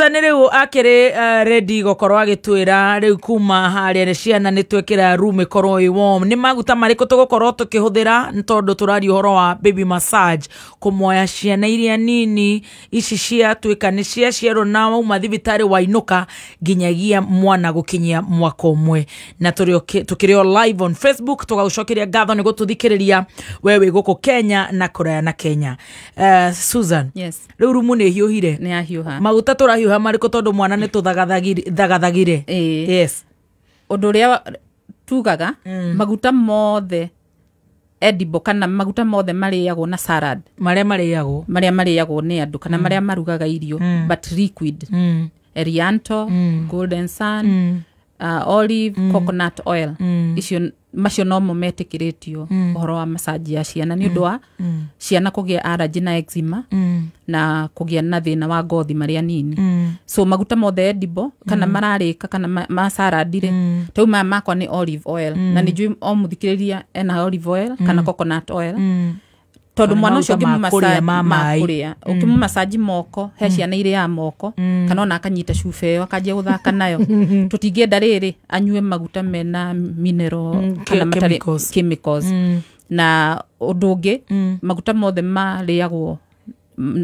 Nĩ rĩu akĩrĩ ready gũkorwo agĩtwĩra rĩu kuma harĩa nĩ ciana nĩ twekĩra room ĩkorwo ĩ warm, nĩ maguta marĩkũ tũgũkorwo tũkĩhũthĩra, nĩ tondũ tũraria ũhoro wa baby massage, kũmoya ciana iria nini ici ciatuĩka nĩ ciaciarwo na wauma thibitarĩ wainũka nginyagia mwana gũkinyia mwaka 1. Na tũkĩrĩ o live on Facebook, tũgagũcokeria ngatho nĩ gũtũthikĩrĩria we wĩ gũkũ Kenya na kũraya na Kenya. Susan. Yes. Rĩu rumu nĩ hiũhire. Nĩ yahiũha. Maguta tũrahiũha marĩkũ, tondũ mwana nĩ tũthagathagire? Ĩĩ. Yes. Ũndũ ũrĩa tugaga, maguta mothe edible kana maguta mothe marĩagwo na salad. Marĩa marĩagwo. Marĩa marĩagwo nĩ andũ kana marĩa marugaga irio, but liquid. Elianto, Golden Sun, olive, coconut oil, icio macio nomo metĩkĩrĩtio ũhoro wa massage ya ciana, nĩ ũndũ wa ciana kũgĩa allergy na eczema na kũgĩa na thĩna wa ngothi marĩa nini. So maguta mothe edible kana mararĩka kana ma salad rĩ, rĩu maya makwa nĩ olive oil, na nĩ njũĩ o mũthikĩrĩria ena olive oil kana coconut oil, tondũ Kana mwana ũcio maguta ma kũrĩa ma maĩ. Kũrĩa ũkĩmũmacaji moko, he ciana irĩaga moko kana ona akanyita cuba ĩyo akanjia gũthaka nayo. Tũtingĩenda rĩrĩ anyue maguta mena mineral kana matarĩ chemicals. Chemicals. Na ũndũ ũngĩ, maguta mothe marĩagwo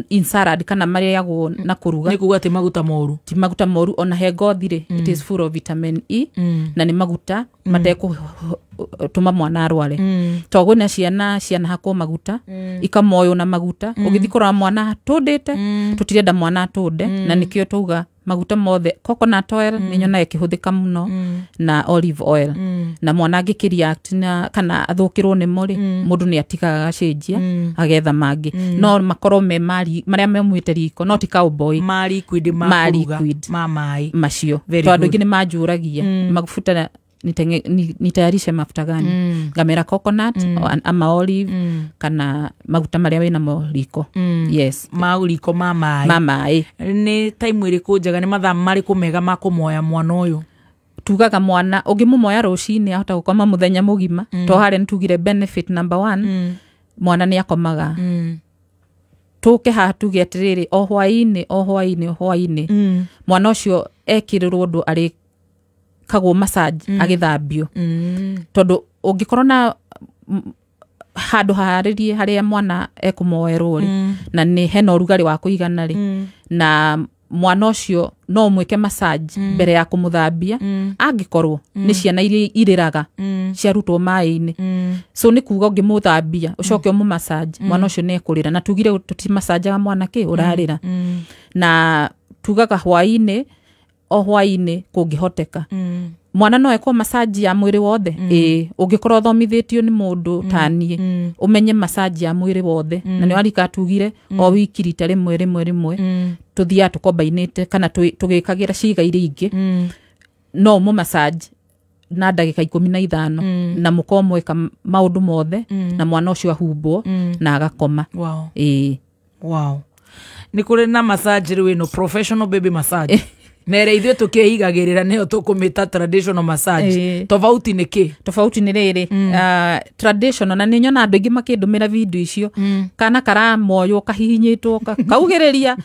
in salad kana marĩagwo na kũruga. Nĩ kuga ti maguta moru. Ti maguta moru. Ona he ngothi rĩ, it is full of vitamin E na nĩ maguta matekũtũma mwana arware, to kwĩna ciana cianahakwo maguta, ikamoywo na maguta, ũgĩthiĩ kũrora mwana atũndĩte. Tũtirenda mwana atũnde, na nĩkĩo tauga maguta mothe coconut oil nĩ nyonaga ĩkĩhũthĩka mũno na olive oil. Na mwana angĩkĩreact na kana athũkĩrwo nĩmo rĩ, mũndũ nĩ atigaga agacenjia agetha mangĩ, no makorwo me marĩa maumĩte riko, no ti cowboy. Ma liquid ma Ma kũruga. Liquid. Ma maĩ. Macio. Very To andũ good. aingĩ nĩ manjũragia maguta nitayarishe mafuta gani, ngamera coconut ama olive kana maguta marĩa wĩnamo riko. Yes. Ma riko ma maĩ. Ma maĩ. Nĩ time ĩrĩkũ njega, nĩ mathaa marĩkũ mega ma kũmoya mwana ũyũ? Tugaga mwana ũngĩmũmoya rũcinĩ ahota gũkoma mũthenya mũgima. To harĩa nĩtugire benefit number one, mwana nĩ akomaga. Tũke haha tuge atĩrĩrĩ, o hwainĩ, o hwainĩ, o hwainĩ, mwana ũcio ekĩrĩrwo ũndũ arĩkagwo massage agĩthambio, tondũ ũngĩkorwo na handũ harĩrie harĩa mwana ekũmoerwo rĩ, na nĩ hena ũrugarĩ wa kũigana rĩ, na mwana ũcio no ũmwĩke massage mbere ya kũmũthambia, angĩkorwo nĩ ciana iria irĩraga ciarutwo maĩ-inĩ. So nĩ kuga ũngĩmũthambia ũcoke ũmũ-massage, mwana ũcio nĩ ekũrĩra, na tugire tũtimacanjaga mwana kĩ ũrarĩra. Na tugaga hwaĩ-inĩ, o hwaĩ-inĩ kũngĩhoteka, mwana no ekwo massage ya mwĩrĩ wothe. Ĩĩ, ũngĩkorwo ũthomithĩtio nĩ mũndũ ta niĩ, ũmenye massage ya mwĩrĩ wothe. Na nĩ warika tugire o wiki rita rĩmwe rĩmwe rĩmwe tũthiaga tũkombainĩte kana tũgĩkagĩra ciĩga iria ingĩ, no ũmũ massage na ndagĩka 15 na mũkorwo mweka maũndũ mothe na mwana ũcio ahumbwo na agakoma. Ĩĩ. Wow, nĩ kũrĩ na massage rĩu ĩno professional baby massage na ĩrĩa ithuĩ tũkĩigagĩrĩra nĩyo tũkũmĩta traditional massage. Tofauti nĩ kĩ? Tofauti nĩ rĩrĩ, traditional, na nĩ nyona andũ aingĩ makĩndũmĩra video icio, kana karamoywo kahihinyĩtwo kaugĩrĩria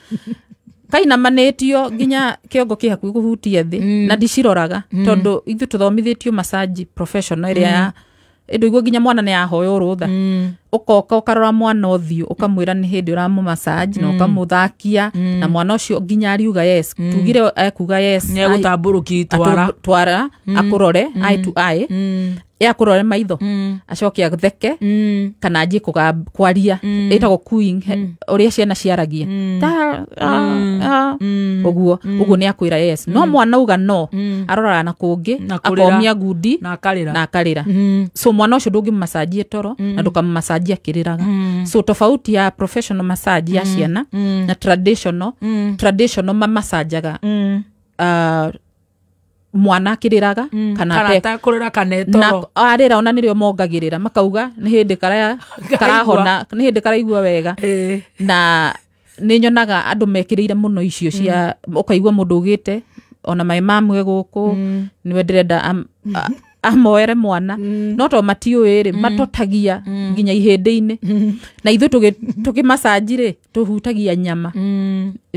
kainamanĩtio nginya kĩongo kĩ hakuhĩ kũhutia thĩ, na ndiciroraga tondũ ithuĩ tũthomithĩtio massage professional ĩrĩa ya ĩndũ iguo nginya mwana nĩ ahoya rũtha, ũkoka ũkarora mwana ũthiũ, ũkamwĩra nĩ hĩndĩ ũramũ massage na ũkamũthakia, na mwana ũcio nginya ariuga yes. Tugire ekuga yes. Nĩ egũtambũrũki twara. Twara akũrore eye to eye, akũrore maitho, acoke atheke kana anjie kwaria, ĩtagwo cooing, ũrĩa ciana ciaragia ta ah, ah, ũguo ũguo nĩ akwĩra yes. No mwana uga no aroraga na kũngĩ, Na kũrĩra. Akomia ngundi. Na akarĩra. Na akarĩra. So mwana ũcio ndũngĩmũmacanjie toro na ndũkamũmacanjie akĩrĩraga. So tofauti ya professional massage ya ciana na traditional, traditional mamacanjaga mwana akĩrĩraga kana kana atekũrĩra kana na etoro. Arĩra ona nĩrĩo mongagĩrĩra, makauga nĩ hĩndĩ karaya karahona, nĩ hĩndĩ karaigua wega. Na nĩ nyonaga andũ mekĩrĩire mũno icio cia ũkaigua mũndũ ugĩte ona maĩ mamwe gũkũ nĩwe ndĩrenda Amoere mwana no to matiũĩ rĩ, matotagia nginya ihĩndĩ-inĩ. Na ithuĩ tũkĩmacanji rĩ, tũhutagia nyama,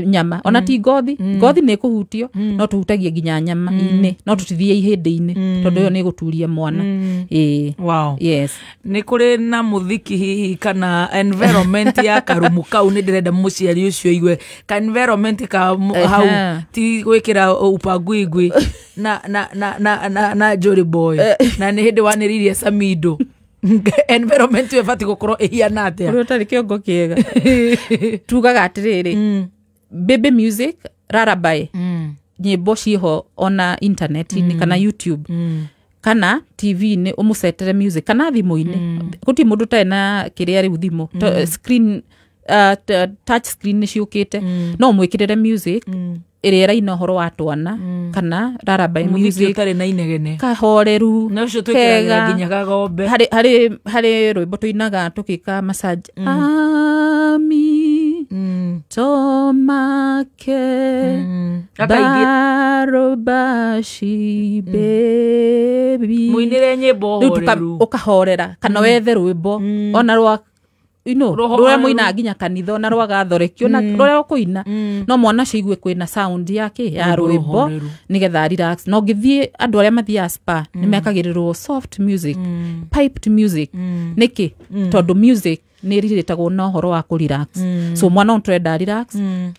nyama ona ti ngothi. Ngothi nĩ ĩkũhutio, no tũhutagia nginya nyama-inĩ, no tũtithie ihĩndĩ-inĩ tondũ ĩyo nĩ ĩgũturia mwana. Ĩĩ. Wow. Yes. Nĩ kũrĩ na mũthiki hihi kana environment ya karumu kau? Nĩ ndĩrenda mũciari ũcio igue ka environment ka hau ti gwĩkĩra upangwingwi na na na na na na Jolly Boy na nĩ hĩndĩ wanĩrĩirie Samido. Environment ĩyo ĩbatiĩ gũkorwo ĩhiana atĩa? Ũrĩa ũtarĩ kĩongo kĩega, tugaga atĩrĩrĩ, baby music, lullaby, nyĩmbo ciĩho ona internet-inĩ kana YouTube kana TV-inĩ, ũmũcetere music kana thimũ-inĩ. Gũtirĩ mũndũ ũtarĩ na kĩrĩa rĩu, thimũ screen, touch screen nĩ ciũkĩte. No ũmwĩkĩrĩre music ĩrĩa ĩraina ũhoro wa twana kana lullaby mũthiki music ũtarĩ na inegene kahoreru na ũcio twĩkĩragĩra kega. Nginya kagombe. Harĩ rwĩmbo tũinaga tũgĩka massage, ami tomake Gakaingĩ- barobashi baby. Mũinĩre nyĩmbo Rĩu horeru. Ũkahorera kana wethe rwĩmbo ona rwa Rũhoreru. rũrĩa mũinaga nginya kanitha, ona rwa gathoreki, ona rũrĩa ũkũina, no mwana ũcio aigue kwĩna sound yake ya Rwĩmbo rwĩmbo rũhoreru. Nĩgetha relax. Na ũngĩthiĩ, andũ arĩa mathiaga spa nĩ mekagĩrĩrwo soft music, piped music. Nĩkĩ? Tondũ music nĩ ĩrirĩtagwo na ũhoro wa kũ relax. So mwana ũyũ tũrenda relax,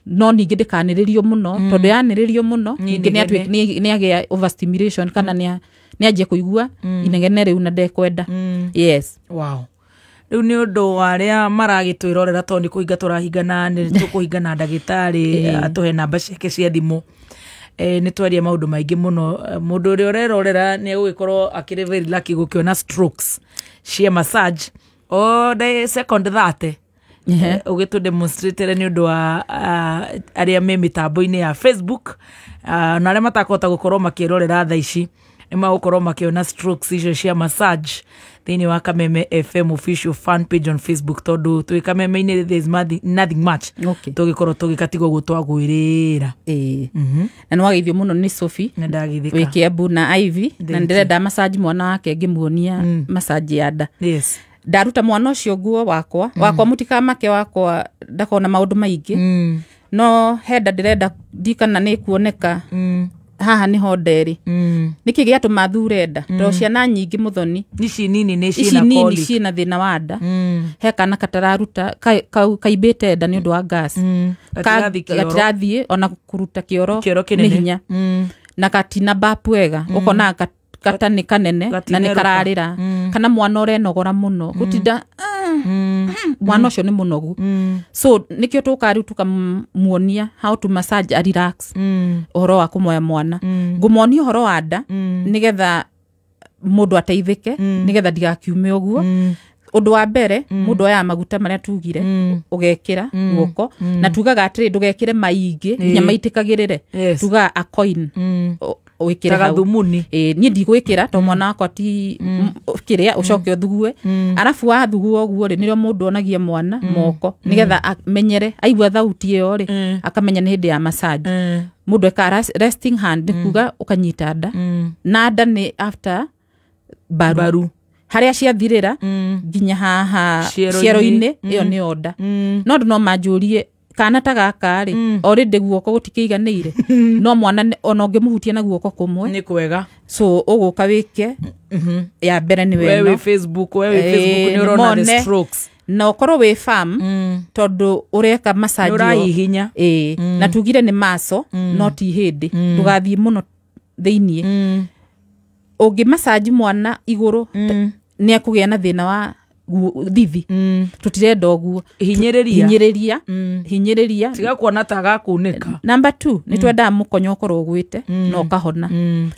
no ningĩ ndĩkanĩrĩrio mũno, tondũ yanĩrĩrio mũno Nĩ ningĩ nĩ inegene. Nĩ agĩa overstimulation kana nĩ anjia kũigua inegene rĩu na ndekwenda. Yes. Wow. Rĩu nĩ ũndũ wa arĩa maragĩtwĩrorera, tondũ nĩ kũhinga tũrahinga na nĩ tũkũhinga na ndagĩtarĩ atũhe namba ciake cia thimũ. Nĩ twaria maũndũ maingĩ mũno. Mũndũ ũrĩa ũrerorera nĩ egũgĩkorwo akĩrĩ very lucky gũkĩona strokes cia massage o second 30. Ũgĩtũ demonstratere nĩ ũndũ wa arĩa me mĩtambo-inĩ ya Facebook, na arĩa matakũhota gũkorwo makĩrorera thaa ici, nĩ magũkorwo makĩona strokes icio cia massage thĩinĩ wa Kameme FM official fan page on Facebook, tondũ twĩ Kameme-inĩ there is nothing much tũgĩkorwo tũgĩkatigwo ũguo twagwĩrĩra. Ĩĩ, na nĩ wageithio mũno nĩ Sophie nĩ wĩ ndagithĩka. Kiambu na Ivy, na Thank ndĩrenda massage mwana wake, ngĩmuonia massage ya nda. Ndaruta mwana ũcio nguo wakwa, mũtikamake wakwa ndakona maũndũ maingĩ, no henda ndĩrenda ndikana nĩ kuoneka haha nĩho nderĩ. Nĩkĩ gĩatũma thure nda? Tondũ ciana nyingĩ, mũthoni, ici nini nĩ ici ciĩna nini colic. Ciĩna thĩna wa nda. He kana katararuta kaimbĩte nda nĩ ũndũ wa gas. Gatirathiĩ kĩoro. Gatirathiĩ ona kũruta kĩoro kĩoro nĩ kĩnene hinya na katina bap wega, ũkona kata nĩ kanene na nĩ Gatinerũka. kararĩra, kana mwana ũrenogora mũno gũtinda, mwana ũcio nĩ mũnogu. So nĩkĩo tũkaga rĩu tũkamuonia how to massage a relax. Ũhoro wa kũmoya mwana, ngũmuonia ũhoro wa nda nĩgetha mũndũ ateithĩke, nĩgetha ndigakiume ũguo. Ũndũ wa mbere, mũndũ oyaga maguta marĩa tugire, ũgekĩra guoko, na tugaga atĩrĩ, ndũgekĩre maingĩ nginya maitĩkagĩrĩre. Tugaga a coin wĩkĩre ta hau. Gathumuni. Ĩĩ, niĩ ndigwĩkĩra tondũ mwana wakwa ti kĩrĩa ũcoke ũthugue. Arabu wathugua ũguo rĩ, nĩrĩo mũndũ onagia mwana moko nĩgetha amenyere, aigua thauti ĩyo rĩ, akamenya nĩ hĩndĩ ya massage. Mũndũ ekaga resting hand, nĩ kuga ũkanyita nda, na nda nĩ after mbaru, Mbaru. Harĩa ciathirĩra nginya haha Ciero-inĩ. ciero-inĩ, ĩyo nĩyo nda. No andũ no manjũrie, kana ta gaka rĩ, already guoko gũtikĩiganĩire, no mwana ona ũngĩmũhutia na guoko kũmwe nĩ kwega. So ũgũka wĩke ya mbere nĩ we wĩ weno. Facebook, we wĩ Facebook nĩ ũrona the nĩmone. strokes. Na ũkorwo wĩ farm tondũ ũreka massage nĩ ĩyo. ũrahihinya. Ĩĩ, na tugire nĩ maso, no ti hĩndĩ ndũgathiĩ mũno thĩiniĩ. Ũngĩ massage mwana igũrũ, nĩ ekũgĩa na thĩna wa thithi. Tũtirenda ũguo. Hinyĩrĩria. Hinyĩrĩria, hinyĩrĩria. Tiga kuona ta gakunĩka. Number two, nĩ twendaga mũkonyo ũkorwo ũgwĩte na ũkahona,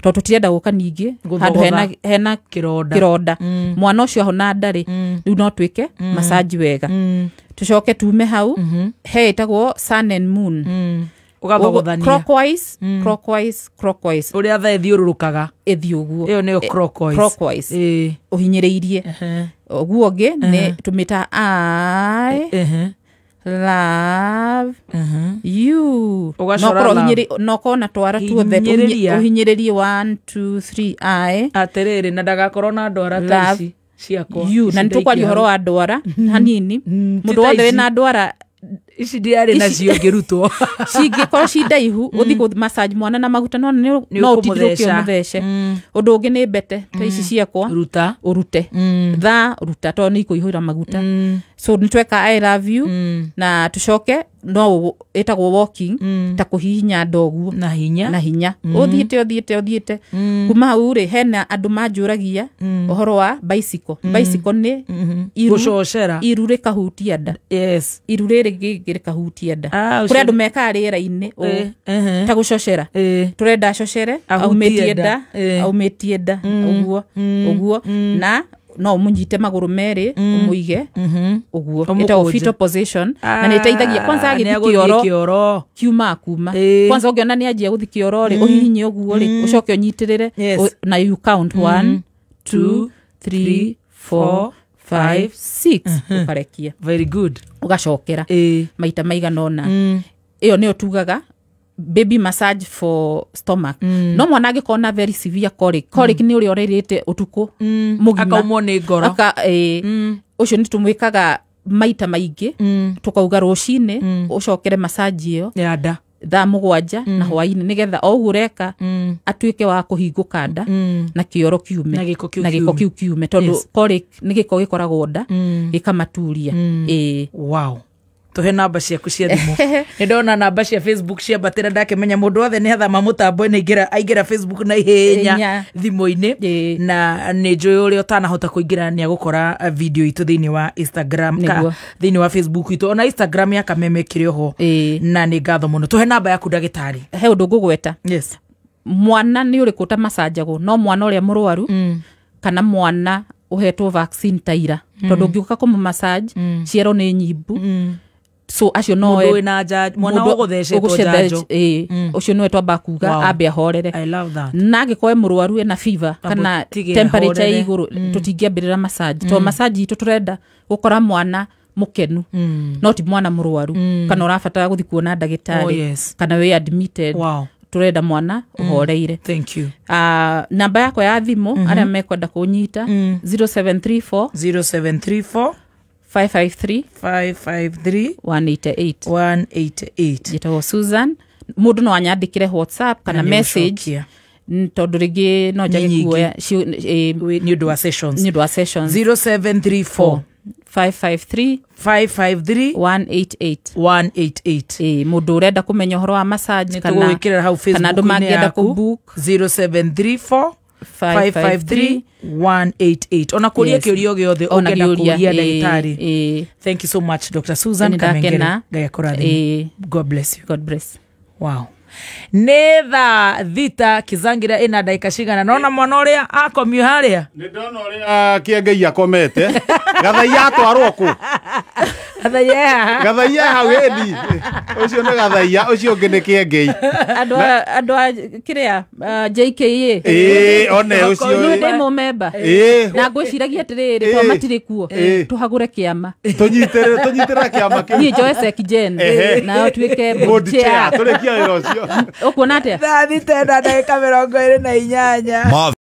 tondũ tũtirenda gũka ningĩ handũ Gũthogotha. hena kĩronda. Kĩronda. Mwana ũcio ahona ndarĩ, rĩu no twĩke massage wega. Tũcoke tume hau, he ĩtagwo sun and moon. Ũgathogothania. Clockwise, clockwise, clockwise. Ũrĩa thaa ĩthiũrũrũkaga. Ĩthiĩ ũguo. Ĩyo nĩyo clockwise. Clockwise. Ĩĩ. Ũhinyĩrĩirie. Ũguo ũngĩ nĩ tũmĩta I Love you. Ũgacora love. Nokorwo na twara tuothe Hinyĩrĩria. ũhinyĩrĩrie 1 2 3 I Atĩrĩrĩ, na ndagakorwo na ndwara ta Love ici ciakwa. you. Na Ici nĩ tũkwaria ndaikia ũhoro wa ndwara hanini. Ti Mũndũ ta wothe ici. wĩna ndwara Ici ndiarĩ nacio ngĩrutwo. Cingĩkorwo ci ndaihu, ũthiĩ kũ massage mwana na maguta, no Nĩ no ũtindĩrũke ũkũmũtheca. ũmũthece. Ũndũ ũngĩ nĩ mbete ta ici ciakwa, Ruta. Ũrute thaa, ruta, tondũ nĩ ikũihũra maguta. So nĩ tweka I love you, na tũcoke no ĩtagwo walking, ta kũhihinya nda ũguo Na hinya. Na hinya, ũthiĩte ũthiĩte ũthiĩte. Kuma hau rĩ, hena andũ manjũragia ũhoro wa bicycle. Bicycle nĩ iru, Gũcocera. Iru rĩkahutia nda. Iru rĩrĩ rĩngĩ rĩkahutia nda. Ah, Kũrĩ ũcio- andũ mekaga rĩera-inĩ ũũ, ta gũcocera. Tũrenda acocere Ahutie aumĩtie nda. nda, aumĩtie nda ũguo ũguo, na no ũmũnyite magũrũ merĩ, ũmũige ũguo. Ũmũkũnje. Ĩtagwo fetal position, na nĩ ĩteithagia kwanza Ah, agĩthiĩ nĩ agũthiĩ kĩoro kĩoro. Kiumaga kuma. Kwanza ũngĩona nĩ anjia gũthiĩ kĩoro rĩ, ũhihinye ũguo rĩ, ũcoke ũnyitĩrĩre. Na you count 1 2 3 4 5 6, ũkarekia. Very good. Ũgacokera maita maigana ũna. Ĩyo nĩyo tugaga baby massage for stomach. No mwana angĩkorwo na very severe colic, colic nĩ ũrĩa ũrĩrĩte ũtukũ mũgima, Akaumwo nĩ ngoro. Aka, ũcio nĩ tũmwĩkaga maita maingĩ, tũkauga rũcinĩ ũcokere massage ĩyo Ya nda. thaa 7 na hwainĩ, nĩgetha o ũguo ũreka atuĩke wa kũhingũka nda na kĩoro kiume, Na gĩko kĩu na gĩko kiume. Kĩu kiume, tondũ colic nĩ gĩko gĩkoragwo nda gĩkamaturia, ĩĩ. Wow, tuhe namba ciaku cia thimũ. Nĩ ndona namba cia Facebook ciambatĩra, ndakĩmenya mũndũ wothe nĩ athama mũtambo-inĩ aingĩra Facebook na ihenya Ihenya. thimũ-inĩ. Na nĩ njũĩ ũrĩa ũtanahota kũingĩra nĩ agũkora video itũ thĩinĩ wa Instagram ka Nĩguo. Thĩinĩ wa Facebook itũ, ona Instagram ya Kameme kĩrĩ oho. Na nĩ ngatho mũno. Tũhe namba yaku, ndagĩtarĩ. He ũndũ ngũgweta. Mwana nĩ ũrĩkũ ũtamacanjagwo? No mwana ũrĩa mũrwaru kana mwana ũhetwo vaccine ta ira, tondũ ũngĩũka kũmũ massage ciero nĩ nyimbu. So acio no Mũndũ wĩna mwana mũndũ ũgũthecetwo njanjo. Ĩĩ, ũcio nĩwe twamba kuga ambe ahorere. I love that. Na angĩkorwo e mũrwaru ena fever kana tige temperature ahorere. ĩ igũrũ, tũtingĩambĩrĩra massage, tondũ massage itũ tũrenda gũkora mwana mũkenu, no ti mwana mũrwaru kana ũrabatara gũthiĩ kuona ndagĩtarĩ kana wĩ admitted. Tũrenda mwana ũhoreire. Thank you. Namba yakwa ya thimũ, arĩa mekwenda kũnyita, 0734 0734 553 553 188. 188. Njĩtagwo Susan. Mũndũ no anyandĩkĩre WhatsApp kana Na message, nĩgũcokia. Tondũ rĩngĩ no njage Nĩ nyingĩ. kuoya Nĩ ũndũ wa sessions. Nĩ ũndũ wa sessions. 0734 553 553 188. 188. Ĩ, mũndũ ũrenda kũmenya ũhoro wa massage Nĩ kana tũgũgwĩkĩrĩra hau kana andũ Facebook-inĩ mangĩenda yaku. kũbook. 0734 553 188, ona kũria kĩũria o gĩothe Ona ũngĩenda kĩũria, kũria ĩ, ndagĩtarĩ. ĩ. Thank you so much, Dr. Susan Nĩ Kamengere. ndakena. Ngai akũrathime. Ĩ. God bless you. God bless. Wow, nĩ thaa 6 kizangira ĩna ndagĩka cigana? Nona mwana ũrĩa akomio harĩa. Nä ndona å rä a kä ngei akomete gathaia atwarwo kå Gathaia. Gathaia hau ĩni å cio nä gathaia å cio å ngä nä kä ngei. Andũ a kĩrĩa JKA. Ä one å cio. Nĩ ndĩ mũmemba Ĩ. na ngwĩciragia atĩrĩrĩ, to matirĩ kuo, tũhagũre kĩama. Tå nyitä rä kä ama kä Niĩ njoe Sec Gen nao tuĩke board chair. Tå rä kia wä ra å cio. Ũkuona atĩa? Thaa 6 na ndagĩka 28.